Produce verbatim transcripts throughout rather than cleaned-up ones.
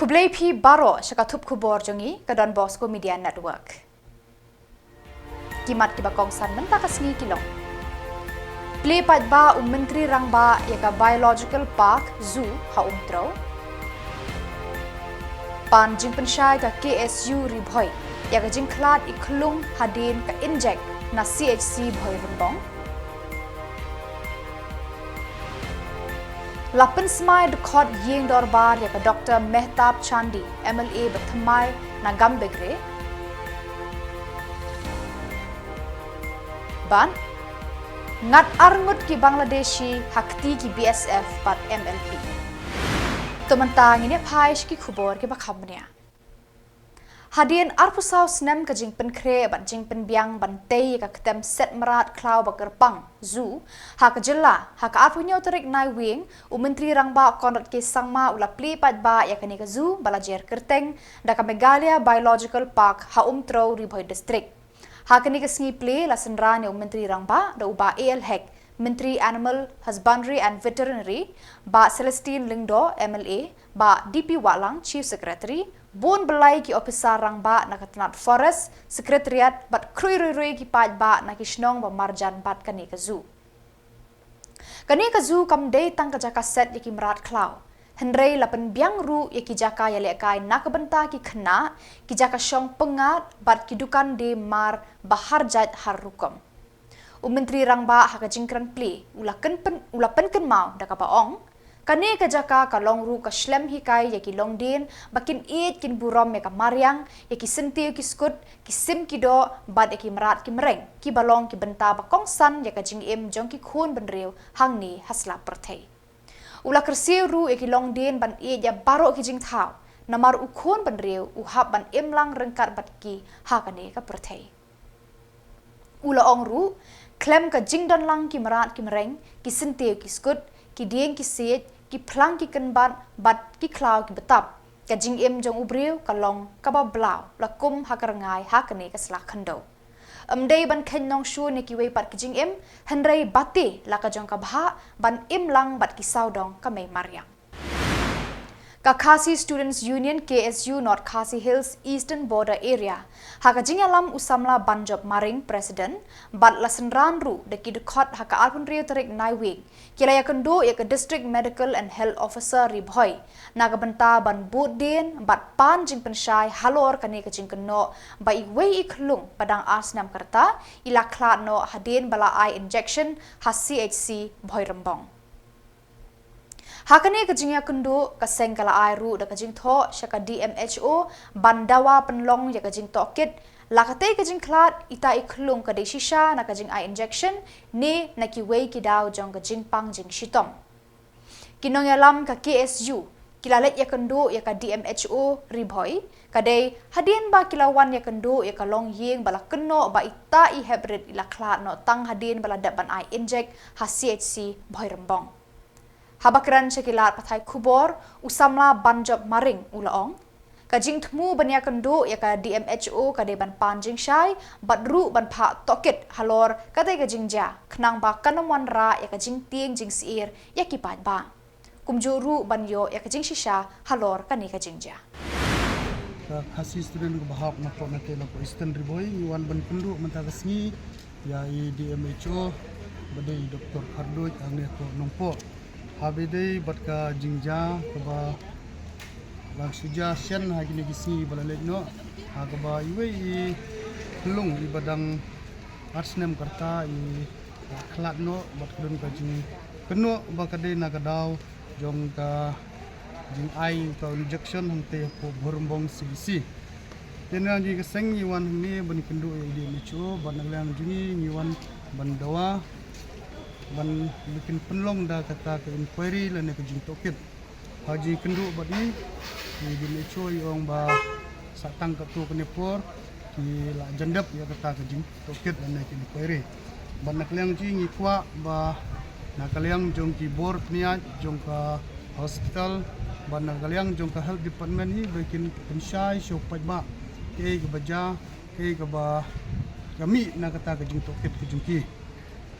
Khublei phi baroh sha ka thup khubor jong ngi ka Don Bosco Media Network. Ki mat kiba kongsan mynta ka sngi ki long: Plie paidbah u Myntri Rangbah ïa ka Biological Park Zoo ha Umtrew. Pan jingpynshai ka K S U Ri Bhoi ïa ka jingkhlad i khlung hadien ka injek na C H C Bhoirymbong. La pynsmai dkhot ïing dorbar ïa ka Doctor Mehtab Chandi, M L A ba thymmai na Gambegre. Bad ngat arngut ki Bangladeshi ha kti ki B S F bad M L P. To mynta ngin ïa phai sha ki khubor kiba kham bniah. Hadien arphew saw snem ka jingpynkhreh bad jingpynbiang ban tei ïa ka ktem set mrad khlaw ba kyrpang, zoo, ha ka jylla, ha ka arphew hynñiew tarik Naiwieng, u Myntri Rangbah Conrad K Sangma u la plie paidbah ïa kane ka zoo ba la jer kyrteng da ka Meghalaya Biological Park ha Umtrew, Ri Bhoi District. Ha kane ka sngi plie la synran ïa u Myntri Rangbah da u Bah A L Hek, Myntri Animal Husbandry and Veterinary, Bah Celestine Lyngdoh, M L A, Bah D P Wahlang, Chief Secretary, bun blei ki ophisar rangbah na ka tnat Forest, Secretariat bad khrui rui rui ki paidbah na ki shnong ba marjan bad kane ka zoo. Kane ka zoo kam dei tang ka jaka set ïa ki mrad khlaw, hynrei la pynbiang ruh ïa ki jaka ïalehkai na ka bynta ki khynnah, ki jaka shong pyngngad bad ki dukan die mar ba har jait har rukom. U Myntri Rangbah ha ka jingkren plie u la kynpyn-, u la pynkynmaw da kaba ong, kane ka jaka ka long ruh ka shlem hikai ïa ki longdien ba kin ïeit kin burom ïa ka mariang, ïa ki syntiew ki skud, ki sim ki doh bad ïa ki mrad ki mreng, kiba long ki bynta ba kongsan ïa ka jingim jong ki khun bynriew hangne ha sla pyrthei. U la kyrsiew ruh ïa ki longdien ban ïeit ïa baroh ki jingthaw, namar u khun bynriew u hap ban im lang ryngkat bad ki ha kane ka pyrthei. U la ong ruh, khlem ka jingdon lang ki mrad ki mreng, ki syntiew ki skud, ki dieng ki siej, ki phlang ki kynbat bad ki khlaw ki btap, ka jingim jong u briew ka long kaba blaw la kum ha ka rngai ha kane ka sla khyndew. Ym dei ban kheiñ nongshun ïa kiwei pat ki jingim, hynrei bati la ka jong ka bhah ban im lang bad ki sawdong ka mei mariang. Ka Khasi Students Union, K S U, North Khasi Hills Eastern Border Area, ha ka jingïalam u samla Banjop Maring, President, bad la synran ruh da ki dkhot ha ka arphew hynriew tarik Naiwieng, ki la ïakynduh ïa ka District Medical and Health Officer Ri Bhoi na ka bynta ban bud dien bad pan jingpynshai halor kane ka jingkynnoh ba iwei i khlung ba dang ar snem ka rta i la khlad noh hadien ba la ai injection ha C H C Bhoirymbong. Ha kane ka jingïakynduh, ka seng ka la ai ruh da ka jingthoh sha ka D M H O ban dawa pynlong ïa ka jingtohkit, la katei ka jingkhlad ita i khlung ka dei shisha na ka jingai injection ne na kiwei ki daw jong ka jingpang jingshitom. Ki nongïalam ka K S U ki la leit ïakynduh ïa ka D M H O Ri Bhoi, ka dei hadien ba ki la wan ïakynduh ïa ka longïing ba la kynnoh ba ita i hep rit i la khlad noh tang hadien ba la dep ban ai injek ha C H C Bhoirymbong. Haba kren sha ki lad pathai khubor, u samla Banjop Maring u la ong, ka jingthmu ban ïakynduh ïa ka D M H O ka dei ban pan jingshai bad ruh ban phah tohkit halor katei ka jingjia, khnang ba kan ym wanrah ïa ka jingtieng jingsyier ïa ki paidbah. Kumjuh ruh ban ïoh ïa ka jingshisha halor kane ka jingjia. Ka Khasi Student ka bahap na pok na te na pok Eastern Ri Bhoi, ngi wan ban kynduh mynta ka sngi ïa i D M H O ba dei i Doktor Kharduid hangne ha Nongpoh. Haba ïadei bad ka jingjia kaba la shu jia shen ha kine ki sngi ba la leit noh, ha kaba iwei i khlung iba dang ar snem ka rta i la khlad noh bad ka don ka jingkynnoh ba ka dei na ka daw jong ka jingai ka injection hangtei hapoh Bhoirymbong C D C. Te na ngi ka seng ngi wan hangne ban kynduh ïa i D M H O bad na ka liang jong ngi ngi wan ban dawa ban kin pynlong da kata ka inquiry lane ka jingtohkit. Ha jingkynduh bad i, i D M H O i ong ba sa tang katto katne por ki la jan dep ïa kata ka jingtohkit lane ka inquiry. Bad na ka liang jong ngi ngi kwah ba na ka liang jong ki bor pynïaid jong ka hospital bad na ka liang jong ka health department hi ba kin pynshai sha u paidbah kaei kaba jia, kaei kaba ka mih na kata ka jingtohkit ka jong ki.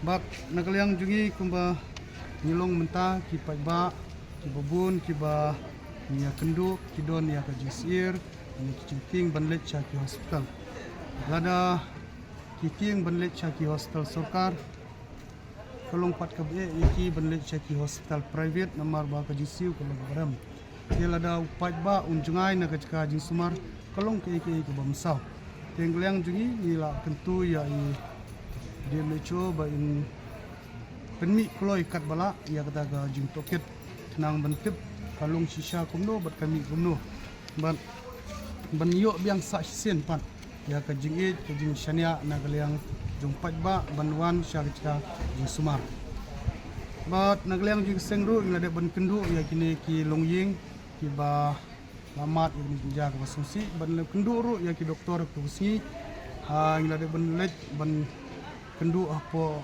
Bad na ka liang jong ngi kumba ngi long mynta ki paidbah kiba bun kiba Ïa kynduh ki don ïa ka jingsyier, ïa ki jingtieng ban leit sha ki hospital. Lada ki tieng ban leit sha ki hospital sorkar, ka long pat kaba eh ïa ki ban leit sha ki hospital private namar ba ka jingsiew ka long kaba rem. Te lada u paidbah un jngai na ka jaka jingsumar, ka long kaei kaei kaba mynsaw. Te ngi liang jong ngi ngi la kyntu ïa i D M H O ba in pynmih kloi katba lah ïa kata ka jingtohkit khnang ban tip ka long shisha kumno bad ka mih kumno. Bad ban ïoh biang sah shisien pat ïa ka jingïeit ka jingshaniah na ka liang jong paidbah ban wan sha ka jaka jingsumar. Bad na ka liang jong ka seng ruh ngi la dep ban kynduh ïa kine ki longïing kiba la mad ïa kine ki jaka ba sngewsih, bad la kynduh ruh ïa ki doktor ka sngi. Ha, ngi la dep ban leit ban kynduh hapoh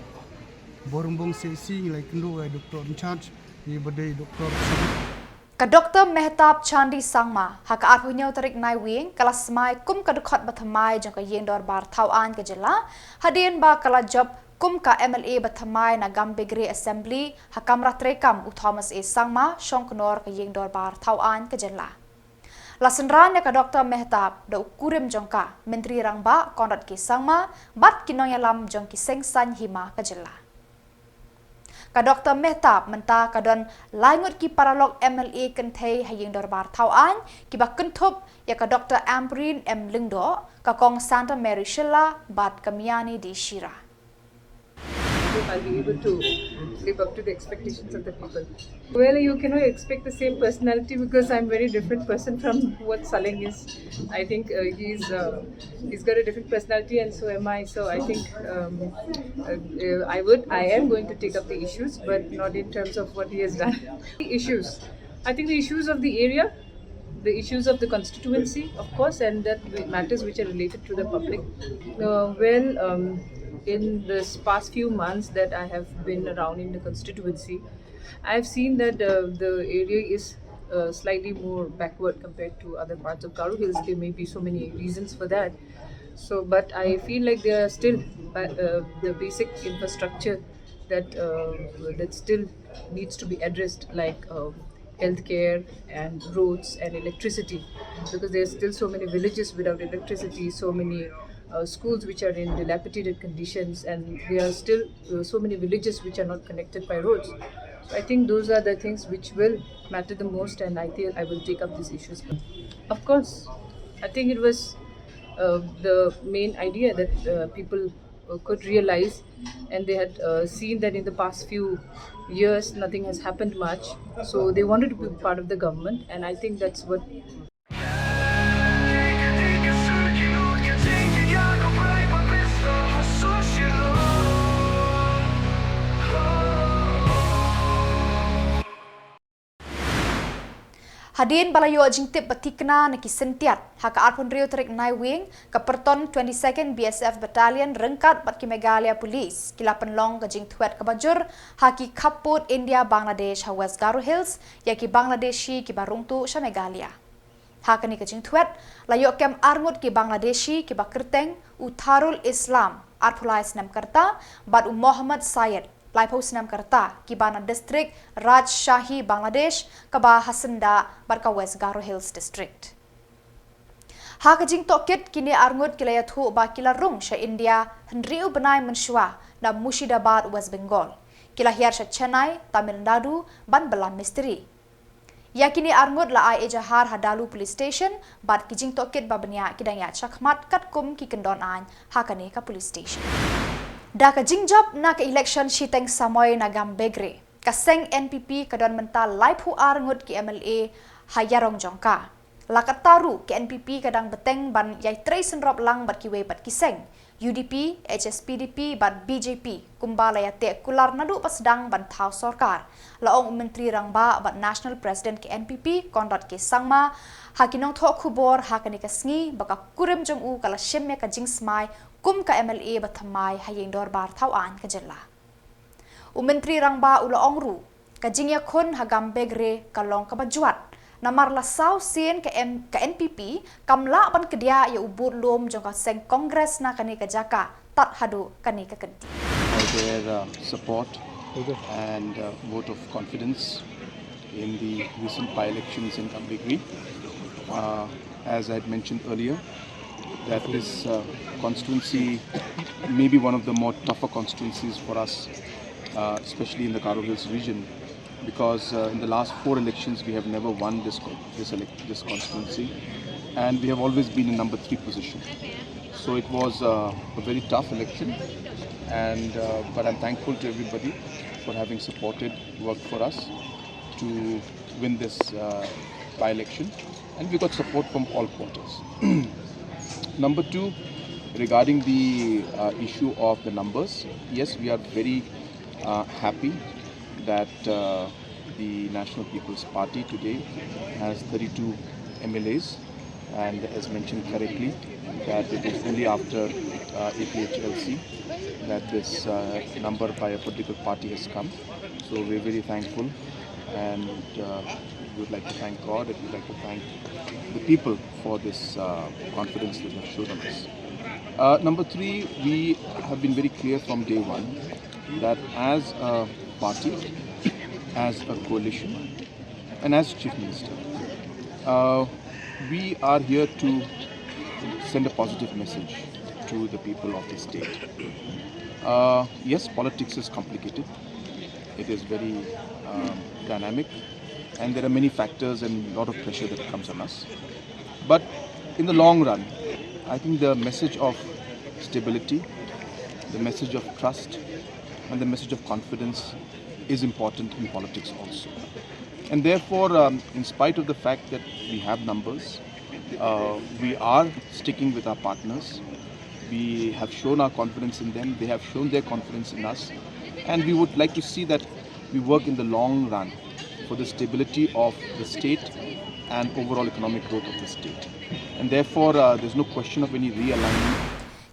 Borymbong C H C, ngi la kynduh ïa doktor in charge, i ba dei doktor. Ka Doktor Mehtab Chandee Sangma, ha ka arphew hynñiew tarik Naiwieng, ka la smai kum ka dkhot ba thymmai jong ka Ïing Dorbar Thaw Aiñ ka jylla, hadien ba ka la jop kum ka M L A ba thymmai na Gambegre Assembly, ha kamra treikam u Thomas A Sangma, shongknor ka Ïing Dorbar Thaw Aiñ ka jylla. La synran ïa ka Doktor Mehtab da u kurim jong ka, Myntri Rangbah Conrad K Sangma, bad ki nongïalam jong ki seng saiñ hima ka jylla. Ka Doktor Mehtab mynta ka don lai ngut ki paralok M L A kynthei ha Ïing Dorbar Thaw Aiñ, kiba kynthup ïa ka Doktor Ampareen M Lyngdoh, ka Kong Santa Mary Shylla, bad ka Miani D Shira. I hope I'll be able to live up to the expectations of the people. Well, you cannot expect the same personality because I'm a very different person from what Saleng is. I think uh, he's uh, he's got a different personality, and so am I. So I think um, uh, uh, I would, I am going to take up the issues, but not in terms of what he has done. The issues. I think the issues of the area, the issues of the constituency, of course, and that matters which are related to the public. Uh, well, um, in this past few months that I have been around in the constituency, I've seen that uh, the area is uh, slightly more backward compared to other parts of Garo Hills. There may be so many reasons for that. So, but I feel like there are still uh, the basic infrastructure that uh, that still needs to be addressed, like um, healthcare and roads and electricity, because there are still so many villages without electricity, so many uh, schools which are in dilapidated conditions, and there are still uh, so many villages which are not connected by roads. So I think those are the things which will matter the most, and I think I will take up these issues. Of course, I think it was uh, the main idea that uh, people uh, could realize, and they had uh, seen that in the past few years nothing has happened much, so they wanted to be part of the government, and I think that's what. Hadien ba la ïoh jingtip ba thikna na ki syntiat, ha ka arphew hynriew tarik Naiwieng, ka pyrton twenty-second B S F Battalion ryngkat bad ki Meghalaya Police ki la pynlong ka jingthwet kaba jur ha ki khappud India Bangladesh ha West Garo Hills ïa ki Bangladeshi kiba rung tuh sha Meghalaya. Ha kane ka jingthwet la ïoh kem arngut ki Bangladeshi kiba kyrteng u Tharul Islam, arphew lai snem ka rta, bad u Mohammad Syed, laiphew snem ka rta, kiba na distrik Rajshahi, Bangladesh, kaba ha syndah bad ka West Garo Hills District. Ha ka jingtohkit, kine arngut ki la ïathuh ba ki la rung sha India hynriew bnai mynshuwa na Murshidabad, West Bengal. Ki la hiar sha Chennai, Tamil Nadu, ban bynta mistri. Ïa kine arngut la ai ejahar ha Dalu Police Station, bad ki jingtohkit ba bniah ki dang ïaid shakhmat katkum ki kyndon aiñ ha kane ka police station. Da ka jingjop na ka election shiteng samoi na Gambegre, ka seng N P P ka don mynta laiphew ar ngut ki M L A ha ïarong jong ka. La katta ruh ka N P P ka dang bteng ban ïai trei synrop lang bad kiwei pat ki seng, U D P, H S P D P bad B J P, kumba la ïateh kular naduh ba sdang ban thaw sorkar, la ong u Myntri Rangbah bad National President ka N P P, Conrad K Sangma, ha ki nongthoh khubor ha kane ka sngi ba ka kurim jong u ka la shim ïa ka jingsmai kum ka M L A ba thymmai ha Ïing Dorbar Thaw Aiñ ka jylla. U Myntri Rangbah u la ong ruh, ka jingïakhun ha Gambegre ka long kaba jwat, namar la saw sien ka M-, ka N P P kam lah ban kdiah ïa u bud lum jong ka seng Congress na kane ka jaka tad haduh kane ka kynti. For their uh, support and uh, vote of confidence. in the recent by-elections in Gambegre. Uh, as I had mentioned earlier, that this uh, constituency may be one of the more tougher constituencies for us, uh, especially in the Garo Hills region, because uh, in the last four elections we have never won this co- this elec- this constituency, and we have always been in number three position. So it was uh, a very tough election, and uh, but I'm thankful to everybody for having supported, worked for us to win this uh, by-election, and we got support from all quarters. Number two, regarding the uh, issue of the numbers, yes, we are very uh, happy that uh, the National People's Party today has thirty-two M L As, and as mentioned correctly, that it is only after uh, A P H L C that this uh, number by a political party has come. So we're very thankful, and uh, we would like to thank God, and we'd like to thank the people for this uh, confidence that they've shown on us. Uh, number three, we have been very clear from day one that as a party, as a coalition, and as Chief Minister, uh, we are here to send a positive message to the people of the state. Uh, yes, politics is complicated. It is very um, dynamic, and there are many factors and a lot of pressure that comes on us. But in the long run, I think the message of stability, the message of trust, and the message of confidence is important in politics also. And therefore, um, in spite of the fact that we have numbers, uh, we are sticking with our partners. We have shown our confidence in them. They have shown their confidence in us. And we would like to see that we work in the long run for the stability of the state and overall economic growth of the state. And therefore, uh, there's no question of any realignment.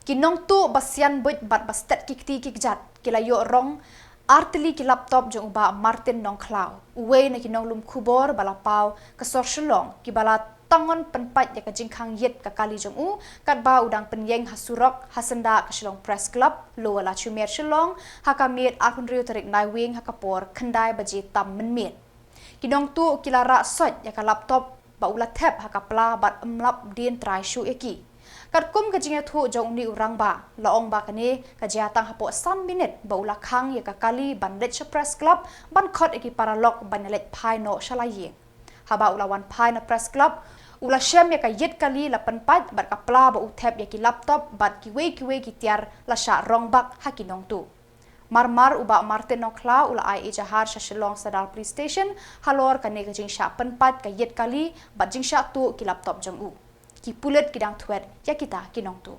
Ki nongtuh ba sian buit bad ba stet ki kti ki kjat ki la ïoh rong artylli ki laptop jong u Bah Martin Nongkhlaw, uwei na ki nonglum khubor ba la paw ka sor Shillong, kiba la tang ngon pynpait ïa ka jingkhang ïit ka kali jong u, katba u dang pynïeng ha surok ha syndah ka Shillong Press Club, Lower Lachumiere Shillong, ha ka miet arphew hynriew tarik Naiwieng ha ka por khyndai baje tam mynmiet. Ki nongtuh ki la rah soit ïa ka laptop ba u la thep ha ka pla bad ym lap dien trai shuh ïa ki. Katkum ka jingïathuh jong une u rangbah, la ong ba kane ka jia tang hapoh san minit ba u la khang ïa ka kali ban leit sha Press Club ban khot ïa ki paralok ban ïaleit phai noh sha la ïing. Haba u la wan phai na Press Club, u la shem ïa ka ïit kali la pynpait bad ka pla ba u thep ïa ki laptop bad kiwei kiwei ki tiar la shah rong bak ha ki nongtuh. Marmar u Bah Martin Nongkhlaw u la ai ejahar sha Shillong Sadar Police Station halor kane ka jingshah pynpait ka ïit kali bad jingshah tuh ki laptop jong u. Ki pulit ki dang thwet ïa kita ki nongtuh.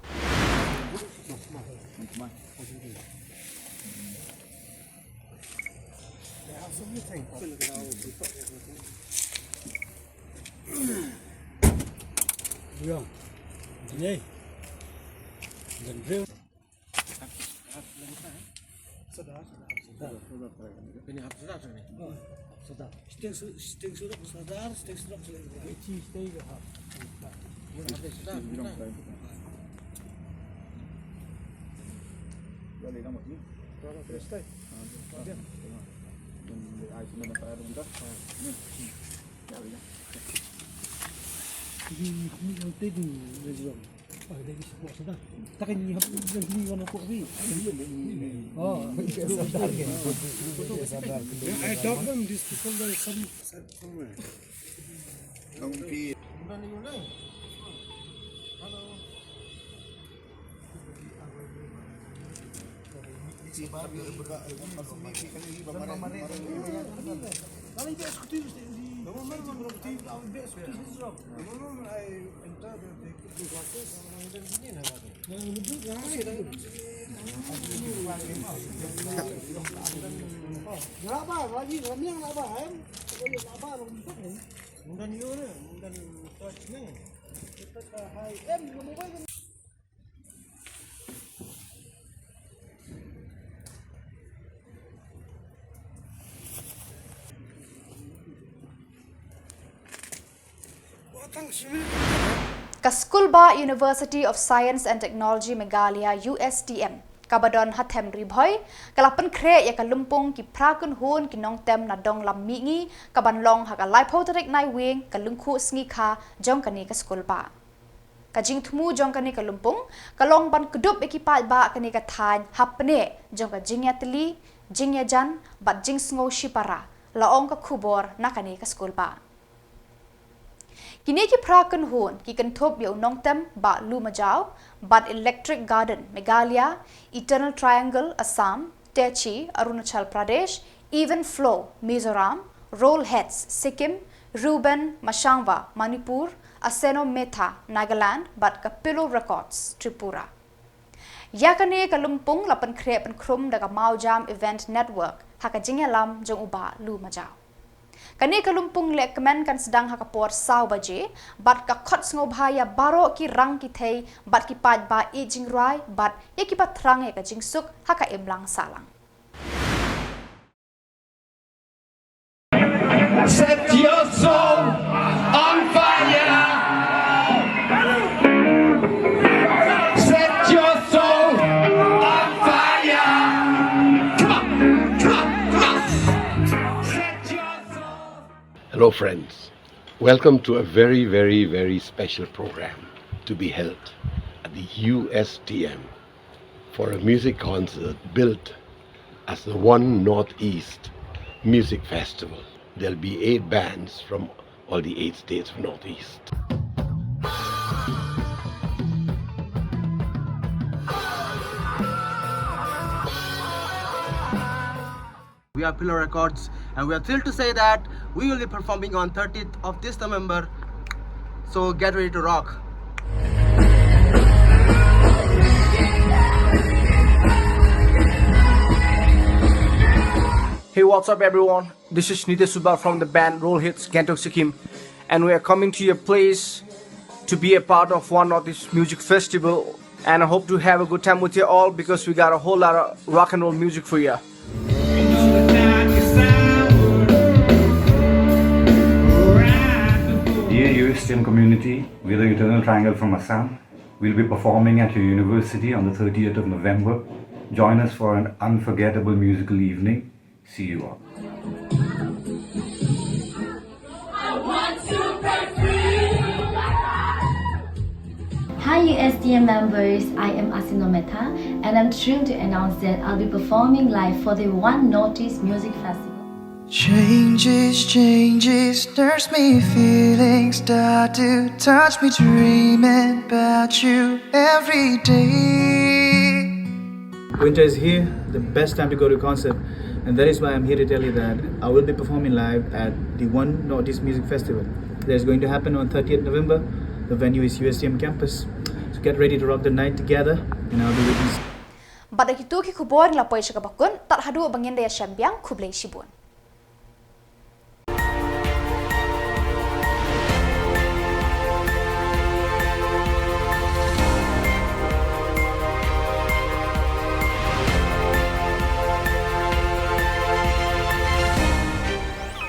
Ini hap sedar tu ni. Oh, sedar. Sting su-, sting surok sedar, sting surok sedar. Ini hap sedar. Ini, ini yang tadi ni. I talk them, these people, there is some, some, somewhere. Ka Skulbah University of Science and Technology Meghalaya, U S T M, Kaba don ha Them Ri Bhoi, ka la pynkhreh ïa ka lympung ki phra kynhun ki nongtem na Dong Lam Mihngi, kaban long ha ka laiphew tarik Naiwieng, ka lyngkhuh sngi kha jong kane ka skulbah. Ka jingthmu jong kane ka lympung ka long ban kdup ïa ki paidbah kane ka thaiñ hapdeng jong ka jingïatylli, jingïajan bad jingsngew shipara, la ong ka khubor na kane ka skulbah. Kine ki phra kynhun ki kynthup ïa u nongtem Bah Lu Majaw bad Electric Garden Meghalaya, Eternal Triangle Assam, Techi Arunachal Pradesh, Even Flow Mizoram, Roll Heads Sikkim, Reuben Mashangwa Manipur, Aseno Metha Nagaland bad Kapilo Records Tripura. Ïa kane ka lympung la pynkhreh pynkhrum da ka Mawjam Event Network ha ka jingïalam jong u Bah Lu Majaw. Kane ka lympung lehkmen kan sdang ha ka por saw baje bad ka khot sngewbha ïa baroh ki rang ki thei bad ki paidbah ïeit jingrwai bad ïa kiba thrang ïa ka jingsuk ha ka imlang sahlang. Set your soul on fire. Set your soul on fire. Come on, come on, come on. Set your soul. Hello, friends. Welcome to a very, very, very special program to be held at the U S T M for a music concert built as the One Northeast Music Festival. There'll be eight bands from all the eight states of Northeast. We are Pillar Records, and we are thrilled to say that we will be performing on thirtieth of this November. So get ready to rock. Hey, what's up, everyone? This is Nitesh Subal from the band Roll Hits, Gangtok, Sikkim, and we are coming to your place to be a part of One Northeast Music Festival, and I hope to have a good time with you all because we got a whole lot of rock and roll music for you. Dear U S T M community, we're the Eternal Triangle from Assam. We'll be performing at your university on the thirtieth of November. Join us for an unforgettable musical evening. See you all. Hi, U S T M members. I am Asino Metha, and I'm thrilled to announce that I'll be performing live for the One Northeast Music Festival. Changes, changes, there's me feeling start to touch me, dreaming about you every day. Winter is here, the best time to go to a concert, and that is why I'm here to tell you that I will be performing live at the One Northeast Music Festival that is going to happen on thirtieth November. The venue is U S T M campus. So get ready to rock the night together, and I'll be with you. Bad da kito ki khubor ngi la poi sha kaba kut, tad haduh ba ngin da ïashem biang, khublei shibun.